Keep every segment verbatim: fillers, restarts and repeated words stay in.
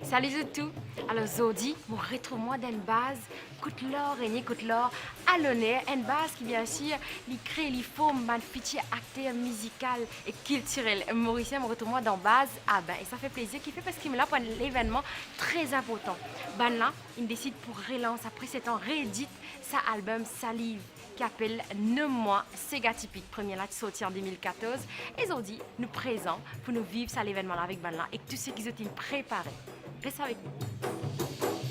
Sali zot tou. Alor zordi, mo retrouv mwa dan enn baz kot lar regne, kot lar aloner, enn baz ki, biensir, li kree, li form bann fitir akter mizikal e kiltirel morisien. Mo retrouv mwa dan baz Aben, e sa fer plezir, kifer? Parski mo la pou enn levennman tre inportan. Bann la inn desid pou relans, apre set an, reedit sa album Saliv ki apel Nom Mwa Sega Tipik. Premie la ti sorti an de mil katorz, e zordi nou prezan pou nou viv sa levennman la avek bann la ek tou seki zot inn prepare. Res avek nou.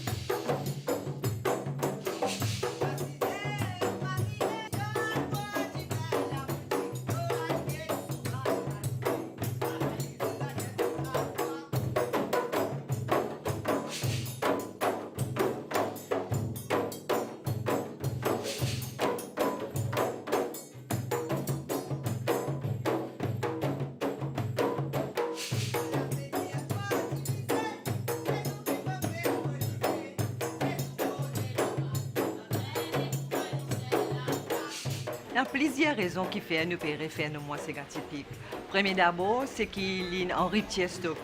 Ena plizier rezon kifer nou pe refer Nom Mwa Sega Tipik. Premie dabor, seki li an riptir stok.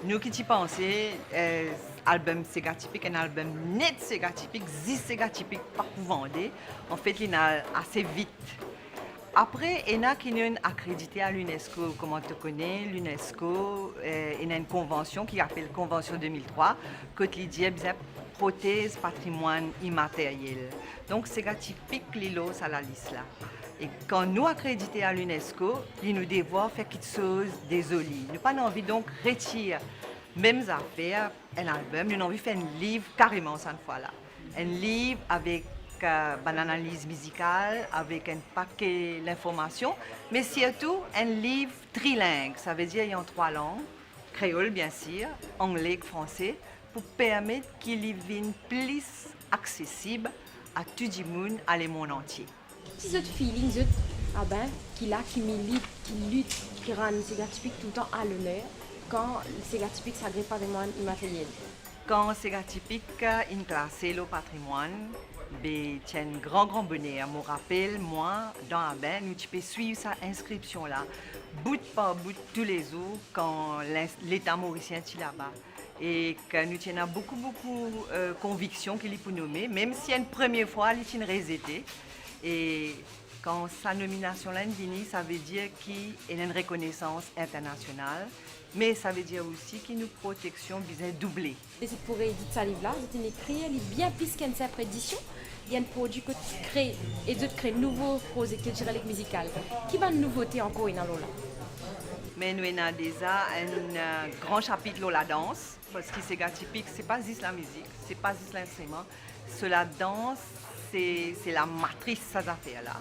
Nou ki ti panse, eh, album Sega Tipik, enn album net Sega Tipik, zis Sega Tipik, pa pou vande. Anfet, li inn al ase vit. Apre, ena ki nou'nn akredite a l'UNESCO. Kouma to kone, l'UNESCO, eh, ena enn konvansion ki apel Konvansion de mil trwa, kot li dir bizin protez patrimwann imateryel. Donk, Sega Tipik, li lor sa lalis la. E kan nou akredite a l'UNESCO, li nou devwar fer kiksoz de zoli. Nou pa'nn anvi, donk, retir mem zafer, enn album, nou ena anvi fer enn liv kareman, sann fwa la. Enn liv avek, eh, bann analiz mizikal, avek enn pake linformasion, me sirtou enn liv triling, savedir li an trwa lang, kreol, biensir, angle ek franse, pou permet ki li vinn plis aksesib a tou dimoun a lemond antie. Ki zot feeling, zot, Aben, ki la, ki milit, ki lit, ki rann Sega Tipik toultan a loner, kan Sega Tipik sa gre patrimwann imateryel? Kan Sega Tipik, eh, inn klase lor patrimwann, be ti enn gran, gran boner. Mo rapel mwa, dan Aben, nou ti pe swiv sa inskripsion la, bout par bout, toulezour, kan lins-, Leta morisien ti laba. E ki nou ti ena boukou, boukou, eh, konviksion ki li pou nome, mem si enn premie fwa li ti'nn rezete. E kan sa nominasion la inn vini, savedir ki ena enn rekonesans internasional, me savedir osi ki nou proteksion bizin double. E zot pou reedit sa liv la, zot inn ekrir li bien plis ki enn sinp reedision, li enn prodwi kot kre-, e zot kre nouvo proze kiltirel ek mizikal. Ki bann nouvote ankor ena lor la? Me nou ena deza enn, eh, gran sapit lor ladans. Parski Sega Tipik, se pa zis lamizik, se pa zis linstriman. So ladans, se, se lamatris sa zafer la.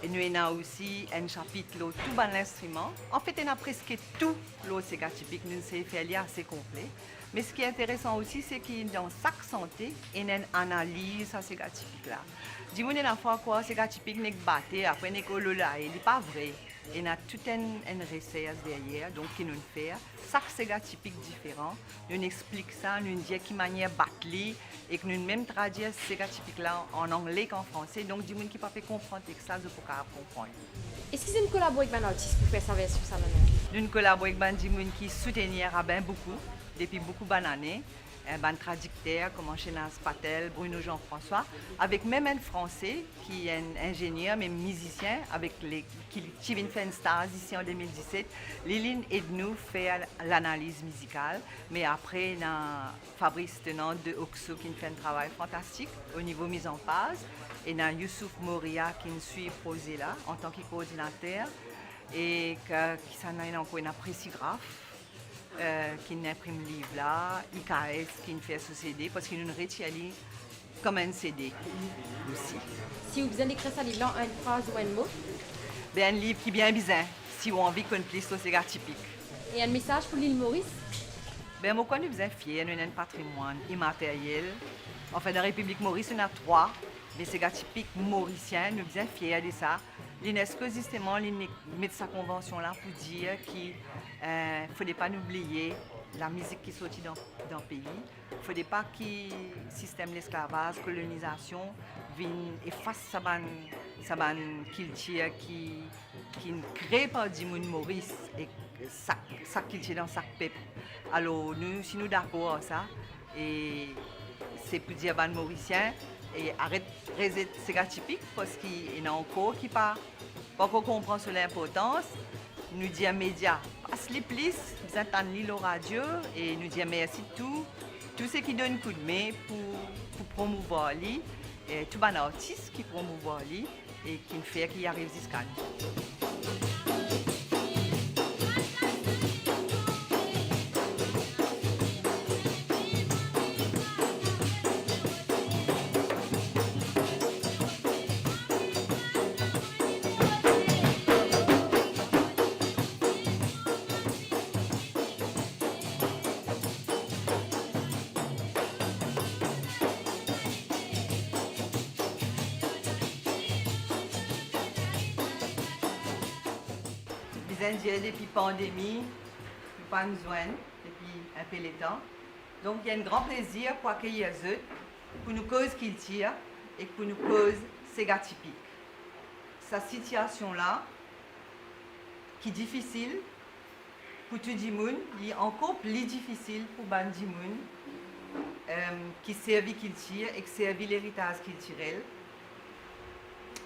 E nou ena osi enn sapit lor tou bann linstriman. Anfet, ena preske tou lor Sega Tipik, nou sey fer li ase konple. Me seki interesan osi, se ki dan sak sante, ena enn analiz a Sega Tipik la. Dimoun ena fwa krwar Sega Tipik nek bate, apre nek ololae, li pa vre. Ena tou enn, enn resers deryer, donk, ki nou'nn fer. Sak Sega Tipik diferan. Nou'nn explik sa, nou'nn dir ki manier bat li, ek nou'nn mem tradir Sega Tipik la an angle ek an franse. Donk, dimoun ki pa pe konpran text la, zot pou kapav konpran li. Eski zot inn kolabore ek bann artis pou fer sa version sa bann la? Nou'nn kolabore ek bann dimoun ki soutenir Aben boukou, depi boukou bann ane. bann tradikter kouma Shenaz Patel, Bruno Jean-François, avek mem enn Franse ki enn inzenier, mem mizisien, avek le, ki, ki vinn fer enn staz isi an de mil diset. Li, linn ed nou fer lanaliz mizikal, me apre ena Fabrice Tenant de Oxo ki finn fer enn travay fantastik o nivo mizanpaz, ena Youssouf Moria ki swiv proze la antan ki koordinater, e ki, kisannla ena ankor, ena Presigraph, eh, ki inprim liv la, I K S ki fer so C D, parski nou retir li kouma enn C D osi. Si ou bizin dekrir sa liv la an enn fraz ou enn mo? Be enn liv ki bien bizin, si ou anvi konn plis lor sega tipik. E enn mesaz pou Lil Moris? Be mo krwar nou bizin fier, nou ena enn patrimwann imateryel. Anfin, dan Repiblik Moris, nou ena trwa, me sega tipik morisien, nou bizin fier de sa. L'UNESCO, zisteman, li met sa konvansion la pou dir ki, eh, fode pa nou bliye lamizik ki sorti dan, dan pei. Fode pa ki sistem lesklavaz, kolonizasion vinn efas sa bann, sa bann kiltir ki, ki kre par dimoun Moris, e sak, sak kiltir dan sak pep. Alor, nou, si nou dakor ar sa, e se pou dir bann Morisien, e aret rezet sega tipik, parski ena ankor ki pa, pa ankor konpran so linportans. Nou dir media, pas li plis, bizin tann li lor radio, e nou dir mersi tou, tou seki donn koudme pou, pou promouvwar li, e tou bann artis ki promouvwar li, e ki fer ki li ariv ziska nou. Bizin dir, depi pandemi, nou pa'nn zwenn depi inpe letan. Donk, li enn gran plezir pou akeyir zot, pou nou koz kiltir ek pou nou koz sega tipik. Sa sitiasion la, ki difisil pou tou dimoun, li ankor pli difisil pou bann dimoun, em, ki servi kiltir ek servi leritaz kiltirel.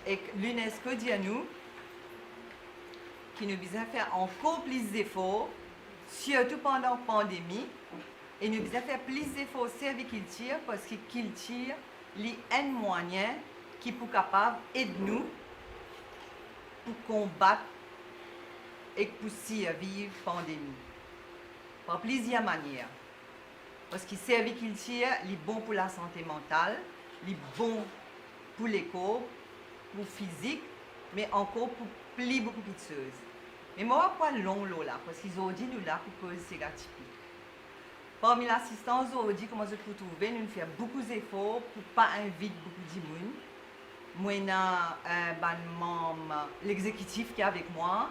Ek l'UNESCO dir nou ki nou bizin fer ankor plis zefor, sirtou pandan pandemi, e nou bizin fer plis zefor servi kiltir, parski kiltir, li enn mwayin ki pou kapav ed nou pou konbat ek pou sirviv pandemi. Par plizier manier. Parski servi kiltir, li bon pou lasante mantal, li bon pou lekor, pou fizik, me ankor pou pli boukou kitsoz. Me mo pa pou al long lor la, parski zordi nou la pou koz sega tipik. Parmi lasistans zordi, kouma zot pou trouve, nou fer boukou zefor pou pa invit boukou dimoun. Mo ena, eh, bann manm lexekitif ki avek mwa,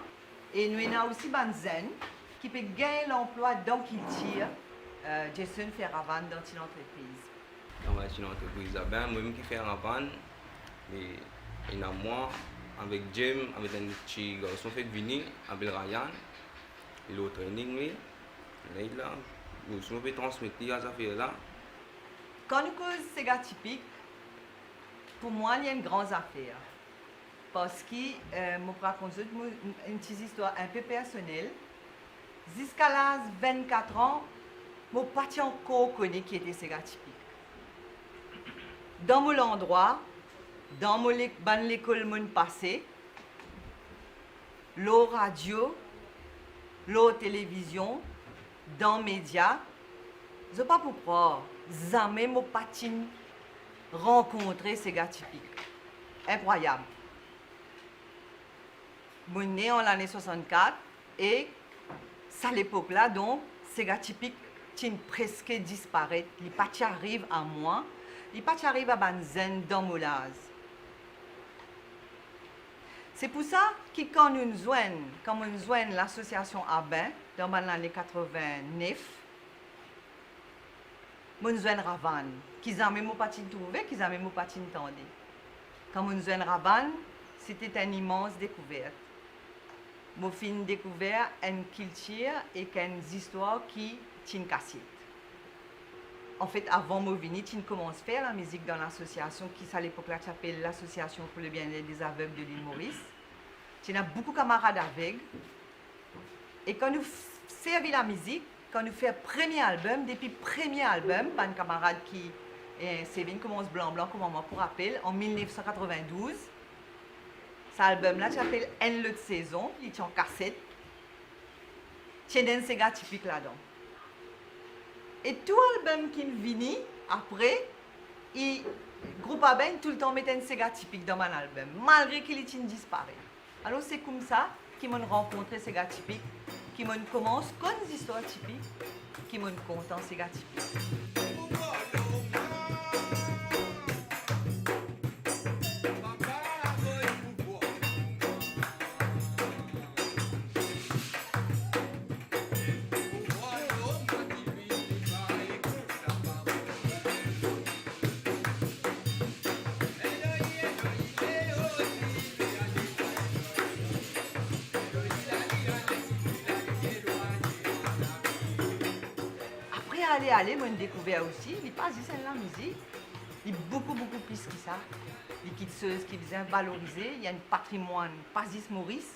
e nou ena osi bann zenn ki pe gagn lanplwa dan kiltir, eh, Jason fer ravann dan ti lantrepriz. Travay ti lantrepriz la, be, mo mem ki fer ravann, me ena mwa, avek Jem, avek enn ti garson fek vini, apel Ryan, li lor training li, li la, nou, si mo pe transmet li sa zafer la. Kan nou koz sega tipik, pou mwa, li enn gran zafer. Parski, eh, mo pou rakont zot mo, enn ti zistwar inpe personel. Ziska laz vennkat an, mo pa ti ankor kone ki ete sega tipik. Dan mo landrwa, dan mo le-, bann lekol mo'nn pase, lor radio, lor televizion, dan media, zot pa pou krwar, zame mo pa ti'nn rankontre sega tipik. Inkrwayab. Mo ne an lane swasannkat e sa lepok la, donk, sega tipik ti'nn preske disparet. Li pa ti ariv a mwa, li pa ti ariv a bann zenn dan mo laz. Se pou sa ki kan nou zwenn, kan mo'nn zwenn lasosiasion Abin dan bann lane katreven-nef, mo'nn zwenn ravann, ki zame mo pa ti'nn trouve, ki zame mo pa ti'nn tande. Kan mo'nn zwenn ravann, sete enn imans dekouver. Mo finn dekouver enn kiltir ek enn zistwar ki ti'nn kasiet. Anfet, avan mo vini, ti inn koumans fer lamizik dan lasosiasion ki sa lepok la ti apel l'Association pour le bien-être des aveugles de l'île Maurice. Ti ena boukou kamarad aveg. E kan nou f-, servi lamizik, kan nou fer premie albem, depi premie albem, bann kamarad ki, eh, seve inn koumans blan blan kouma mwa pou rapel, an mil nef san katrovin-douz, sa albem la ti apel Enn Lot Sezon, li ti an kaset, ti ena enn sega tipik ladan. E tou albem ki vini apre, e group Abeng toultan met enn sega tipik dan bann albem, malgre ki li ti inn disparet. Alor, se koumsa ki mo'nn rankontre sega tipik, ki mo'nn koumans konn zistwar tipik, ki mo'nn kontan sega tipik. Apre ale, ale, mo'nn dekouver osi, li pa zis enn lamizik, li boukou, boukou plis ki sa. Li kiksoz ki bizin valorize, li enn patrimwann, pa zis Moris,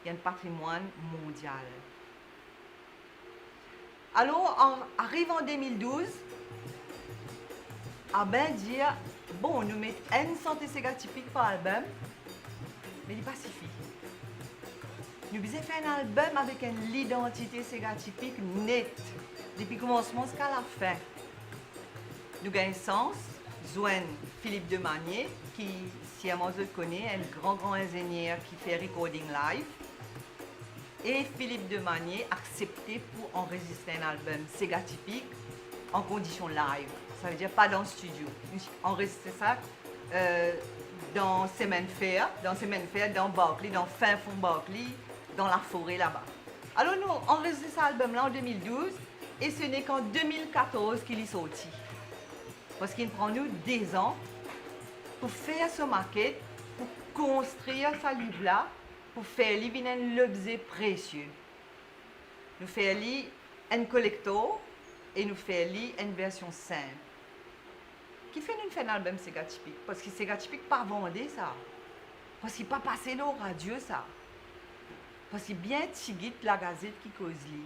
li enn patrimwann mondial. Alor, an, ariv an de mil douz, Abeng dir, bon, nou met enn sante sega tipik par albem, me li pa sifi. Nou bizin fer enn albem avek enn lidantite sega tipik net, depi koumansman ziska lafin. Nou gagn sans zwenn Philippe Demanié, ki sirman zot kone, enn gran, gran inzenier ki fer recording live. E Philippe Demanié aksepte pou anrezistre enn albem sega tipik an kondision live, savedir pa dan studio. Nou anrezistre sa, eh, dan semin de fer, dan semin de fer, dan Barkly, dan fin fon Barkly, dan lafore laba. Alor, nou anrezistre sa albem la an de mil douz, e se nek an de mil katorz ki li sorti. Parski inn pran nou dezan pou fer so maket, pou konstrir sa liv la, pou fer li vinn enn lobze presie. Nou fer li enn kolektor e nou fer li enn version sinp. Kifer nou fer enn albem sega tipik? Parski sega tipik pa vande sa. Parski pa pase lor radio sa. Parski bien tigit lagazet ki koz li.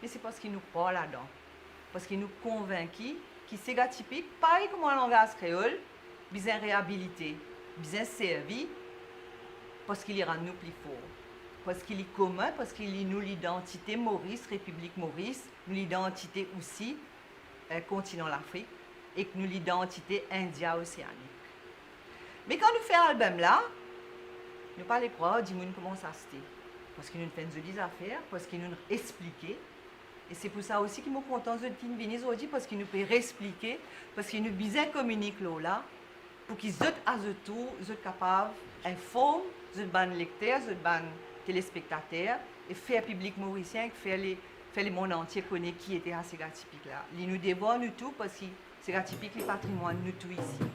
Me se parski nou krwar ladan. Parski nou konvinki ki sega tipik, parey kouma langaz kreol, bizin reabilite, bizin servi, parski li rann nou pli for. Parski li komin, parski li nou lidantite Moris, Repiblik Moris, nou lidantite osi, eh, kontinan Lafrik, ek nou lidantite India Oseanik. Me kan nou fer albem la, nou pa le krwar dimoun koumans aste, parski nou fer enn zoli zafer, parski nou esplike. E se pou sa osi ki mo kontan zot inn vini zordi, parski nou pe reesplike, parski nou bizin kominik lor la, pou ki zot, a zot tour, zot kapav inform zot bann lekter, zot bann telespektater, e fer piblik morisien, fer le, fer lemond antie kone ki ete sa sega tipik la. Li nou devwar nou tou, parski sega tipik li patrimwann nou tou isi.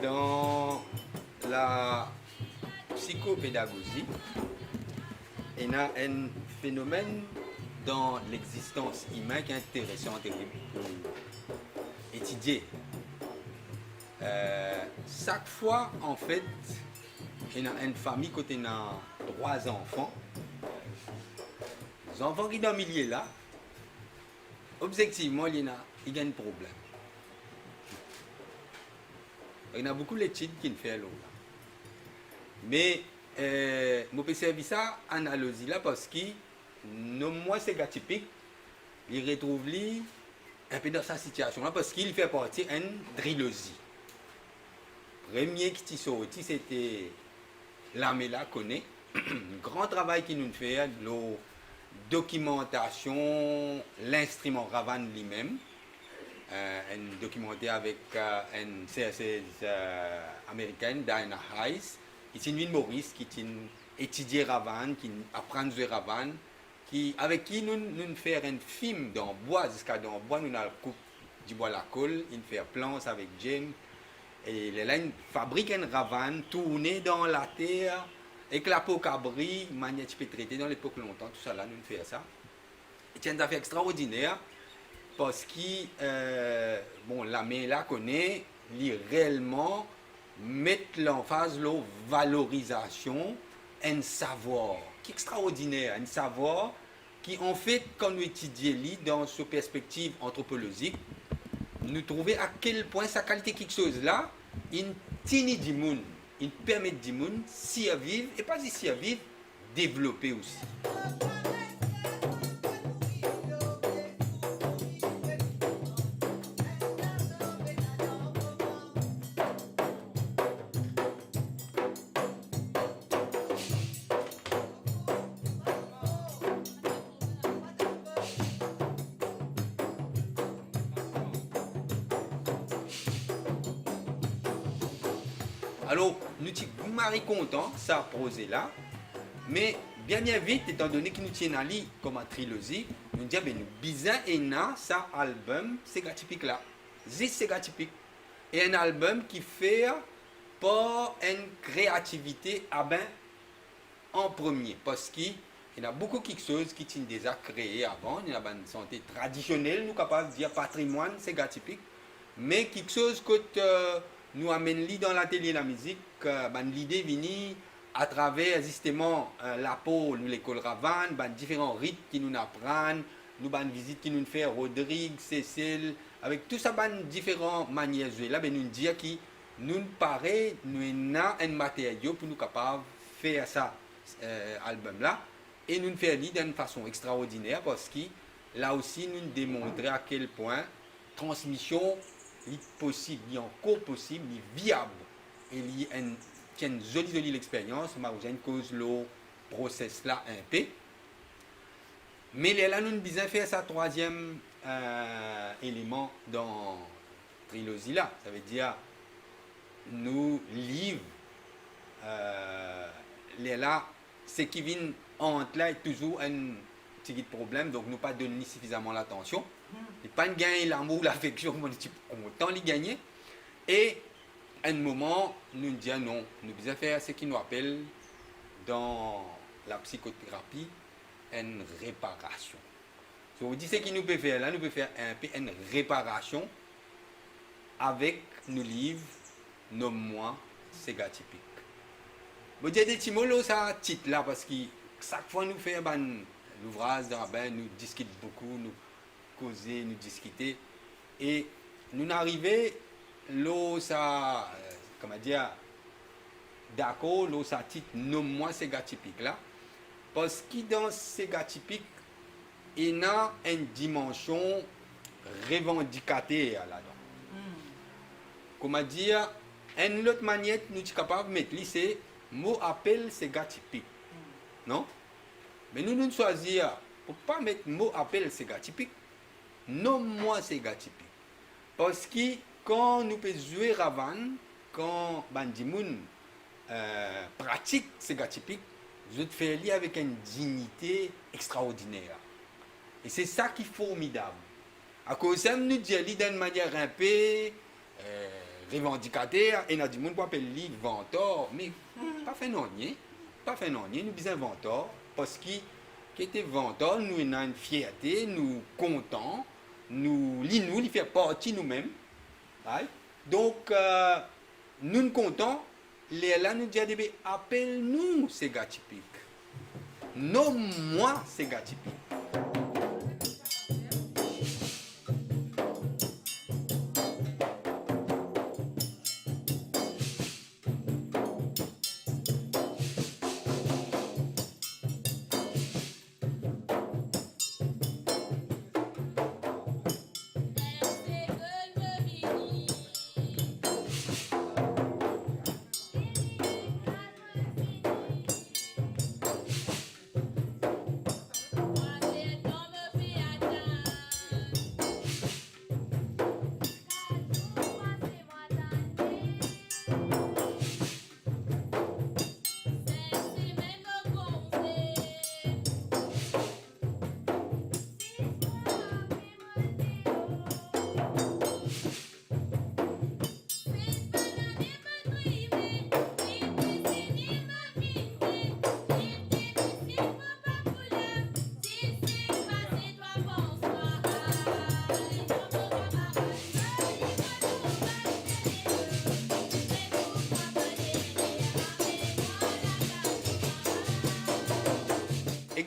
Dan lapsikopedagozi, ena enn fenomenn dan lexistans imin ki interesan terib pou etidie. Eh, sak fwa, anfet, ena enn fami kot ena trwa zanfan, zanfan ki dan milie la, obzektivman, li ena, li gagn problem. Ena boukou letid ki'nn fer lor la. Me, eh, mo pe servi sa analozi la parski nom mwa sega tipik, li retrouv li inpe dan sa sitiasion la, parski li fer parti enn trilozi. Premie ki ti sorti, se te Lame la kone. Gran travay ki nou'nn fer lor dokimantasion linstriman ravann limem. eh, enn dokimanter avek, eh, enn serseuse, eh, amerikenn, Diana Hayes, ki ti vinn Moris, ki ti etidie ravann, ki aprann zwe ravann, ki, avek ki nou, nou fer enn fim dan bwa, ziska dan bwa, nou al koup dibwa lakol, inn fer plans avek Jane, e lerla inn fabrik enn ravann, tourne dan later, ek lapo kabri, manier ti pe trete dan lepok lontan, tousala, nou fer sa. Ti enn zafer extraordiner, parski, eh, bon, lame la kone, li reelman met lanfaz lor valorizasion enn savwar ki extraordiner, enn savwar ki, anfet, kan nou etidie li dan so perspektiv antropolozik, nou trouve a kel pwin sa kalite kiksoz la inn tini dimoun, inn permet dimoun sirviv, e pa zis sirviv, devlope osi. Alor, nou ti gou mari kontan sa proze la, me bien, bien vit, etandone ki nou ti ena li kouma trilozi, nou dir, be, nou bizin ena sa album Sega Tipik la, zis Sega Tipik. E enn album ki fer par enn kreativite, aben, an premie, parski ena boukou kiksoz ki ti deza kree avan, ena bann sante tradisionel, nou kapav dir patrimwann Sega Tipik, me kiksoz kot, eh, nou amenn li dan latelie lamizik, eh, bann lide vini atraver zisteman, eh, lapo nou lekol ravann, bann diferan rit ki nou aprann, nou bann vizit ki nou fer Rodrig, Sesel, avek tou sa bann diferan manier zwe la, be nou dir ki nou pare, nou ena enn materio pou nou kapav fer sa, eh, album la, e nou fer li dan enn fason extraordiner, parski la osi nou demontre a kel pwin transmision li posib, li ankor posib, li viab, e li enn, ti enn zoli, zoli lexperyans. Mo pou koz lor proses la inpe. Me lerla nou bizin fer sa trwaziem, eh, eleman dan trilozi la, savedir nou liv, eh, lerla seki vinn ant la, e touzour enn tigit problem, donk nou pa donn li sifizaman latansion. Hmm. Li pa'nn gagn lamour, lafeksion kouma nou ti kontan li gagne. E enn moman, nou dir non, nou bizin fer seki nou apel dan lapsikoterapi enn reparasion. So, ou dir seki nou pe fer la, nou pe fer inpe enn reparasion avek nou liv Nom Mwa Sega Tipik. Mo dir de ti mo lor sa tit la, parski sak fwa nou fer bann louvraz dan, ben, nou diskit boukou, nou koze, nou diskite, e nou arive lor sa, eh, kouma dir, dakor lor sa tit Nom Mwa Sega Tipik la, parski dan Sega Tipik, ena enn dimansion revandikater ladan. Hmm. Kouma dir, enn lot manier nou ti kapav met li, se mo apel Sega Tipik. Hmm. Non? Me nou, nou swazir pou pa met mo apel Sega Tipik, Nom Mwa Sega Tipik. Parski kan nou pe zwe ravann, kan bann dimoun, eh, pratik Sega Tipik, zot fer li avek enn dignite extraordiner. E se sa ki formidab. Akoz samem nou dir li dan enn manier inpe, eh, revandikater, ena dimoun pou apel li vantar, me pa fer nanye, pa fer nanye, nou bizin vantar, parski ki ete vantar, nou ena enn fierte, nou kontan, nou, li nou, li fer parti noumem. Right? Donk, eh, nou kontan, lerla nou dir, be, apel nou Sega Tipik. Nom mwa Sega Tipik.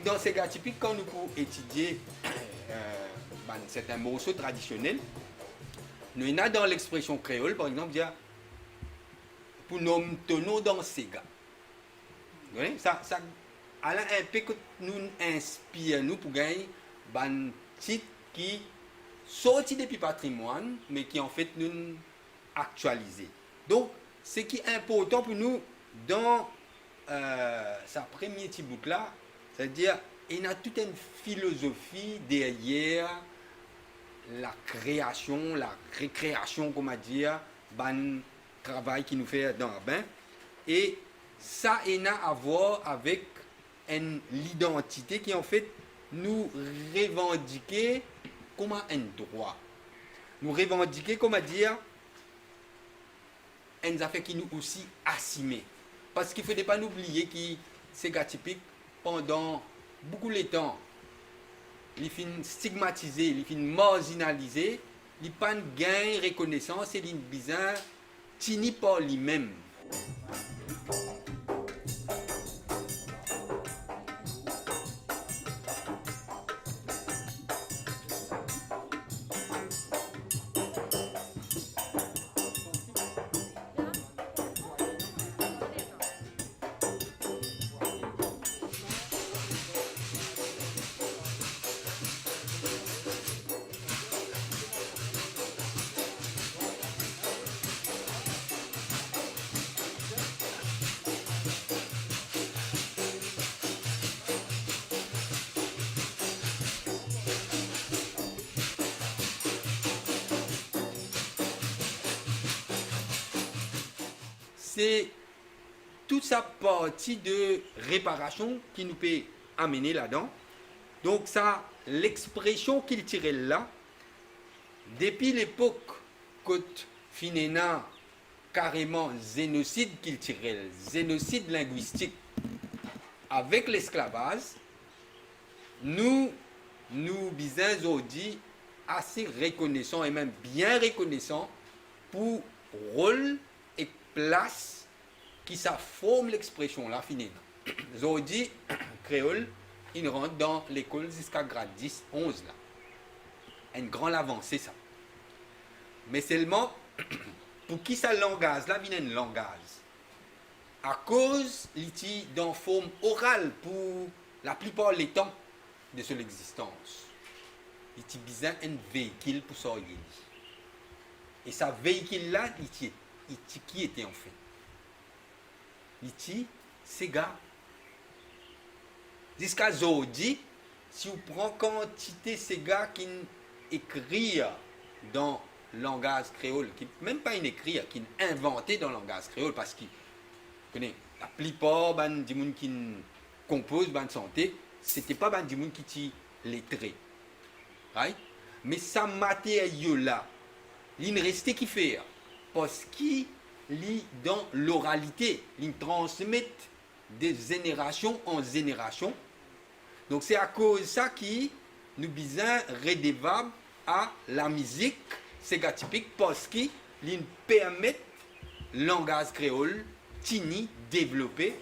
Dan sega tipik, kan nou pou etidie, eh, bann sertin morso tradisionel, nou ena dan lexpresion kreol, par exanp, dir, pou nom to nom dan sega. Wi, sa, sa, ala inpe kot nou inspir nou pou gagn bann tit ki sorti depi patrimwann, me ki anfet nou aktialize. Donk, seki inportan pou nou dan, eh, sa premie ti bout la, setadir, ena tou enn filozofi deryer lakreasion, larekreasion, kouma dir, bann travay ki nou fer dan labin. E sa ena a vwar avek enn lidantite ki, anfet, nou revandike kouma enn drwa. Nou revandike, kouma dir, enn zafer ki nou osi asime. Parski fode pa nou bliye ki sega tipik, pandan boukou letan, li finn stigmatize, li finn marzinalize, li pa'nn gagn rekonesans e li bizin tini par limem. Se tou sa parti de reparasion ki nou pe amene ladan. Donk sa lexpresion kiltirel la, depi lepok kot finn ena kareman zenosid kiltirel, zenosid lingwistik avek lesklavaz, nou, nou bizin zordi ase rekonesan e mem bien rekonesan pou rol ek plas ki sa form lexpresion la finn ena. Zordi, kreol inn rant dan lekol ziska grad dis, onz la. Enn gran lavanse sa. Me selman, pou ki sa langaz la vinn enn langaz? Akoz li ti dan form oral pou laplipar letan de so lexistans. Li ti bizin enn veikil pou sarye li. E sa veikil la, li ti, li ti ki ete anfet? Li ti sega. Ziska zordi, si ou pran kantite sega ki'nn ekrir dan langaz kreol, ki mem pa inn ekrir, ki'nn invante dan langaz kreol, parski, kone, laplipar bann dimoun ki'nn konpoz bann sante, se ti pa bann dimoun ki ti letre. Right? Me sa materio la, li'nn reste kifer? Parski li dan loralite, li'nn transmet de zenerasion an zenerasion. Donk, se akoz sa ki nou bizin redevab a lamizik sega tipik, parski li'nn permet langaz kreol tini, devlope.